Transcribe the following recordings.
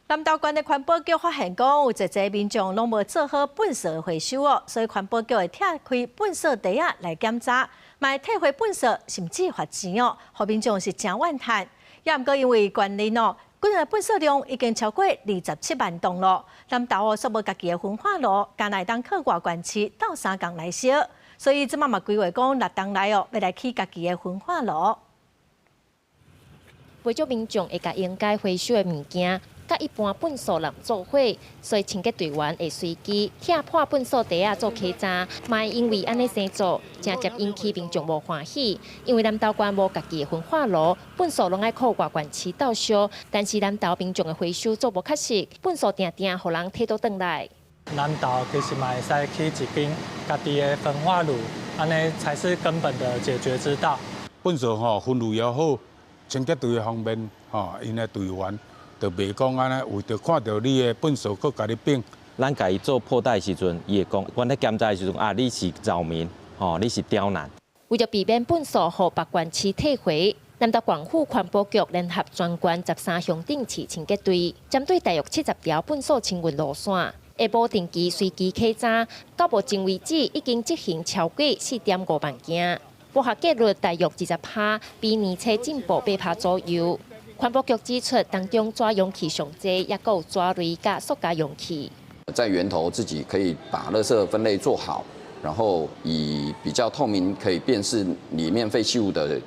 南投縣的環保局發現講，有濟濟民眾攏無做好糞埽的回收哦，所以環保局會拆開糞埽袋仔來檢查，嘛會退回糞埽，甚至罰錢哦，予民眾是誠怨嘆。也毋過因為縣內哦，規个糞埽量已經超過27萬噸咯，南投哦，煞無家己的焚化爐，干焦會當靠外縣市鬥相共來燒，所以這馬嘛規劃講六冬內哦，欲來起家己的焚化爐。袂少民眾會共應該回收的物件，佮一般糞埽籠做伙，所以清潔隊員會隨機拆破糞埽袋仔做篩查，嘛會因為按呢生做，誠捷引起民眾無歡喜。因為南投縣無家己的焚化爐，糞埽攏愛靠外縣市鬥燒，但是南投民眾的回收做無確實，糞埽定定予人提倒轉來。南投其實嘛會使起一間家己的焚化爐，按呢才是根本的解決之道。糞埽吼分類也好，清潔隊方面吼，𪜶的隊員就袂講按呢，為著看著你的糞埽，閣共你反。咱共伊做破袋的時陣，伊會講，阮咧檢查的時陣啊，你是擾民，吼，你是刁難。為著避免糞埽予別縣市退回，南投縣府環保局聯合全縣13鄉鎮市清潔隊，針對大約70條糞埽清運路線，會無定期隨機檢查，到目前為止已經執行超過4.5萬件。報合格率大約20%，比年初進步8%左右。環保局指出，當中紙容器上濟，也閣有紙類佮塑膠容器。在源頭自己可以把垃圾分類做好，然後以比較透明、可以辨識裡面廢棄物的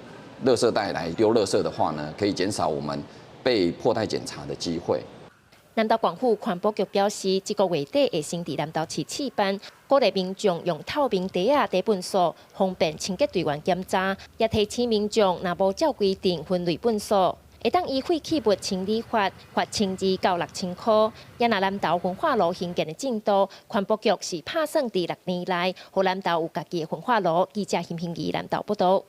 垃圾袋來丟垃圾的話呢，可以減少我們被破袋檢查的機會。南投縣府環保局表示，這個月底會先佇南投市試辦，鼓勵民眾用透明袋仔袋糞埽，方便清潔隊員檢查，也提醒民眾若無照規定分類糞埽，會當依廢棄物清理法罰1000到6000箍。也若南投焚化爐興建的進度，環保局是拍算佇6年內，予南投有家己的焚化爐。記者邢平儀南投報道。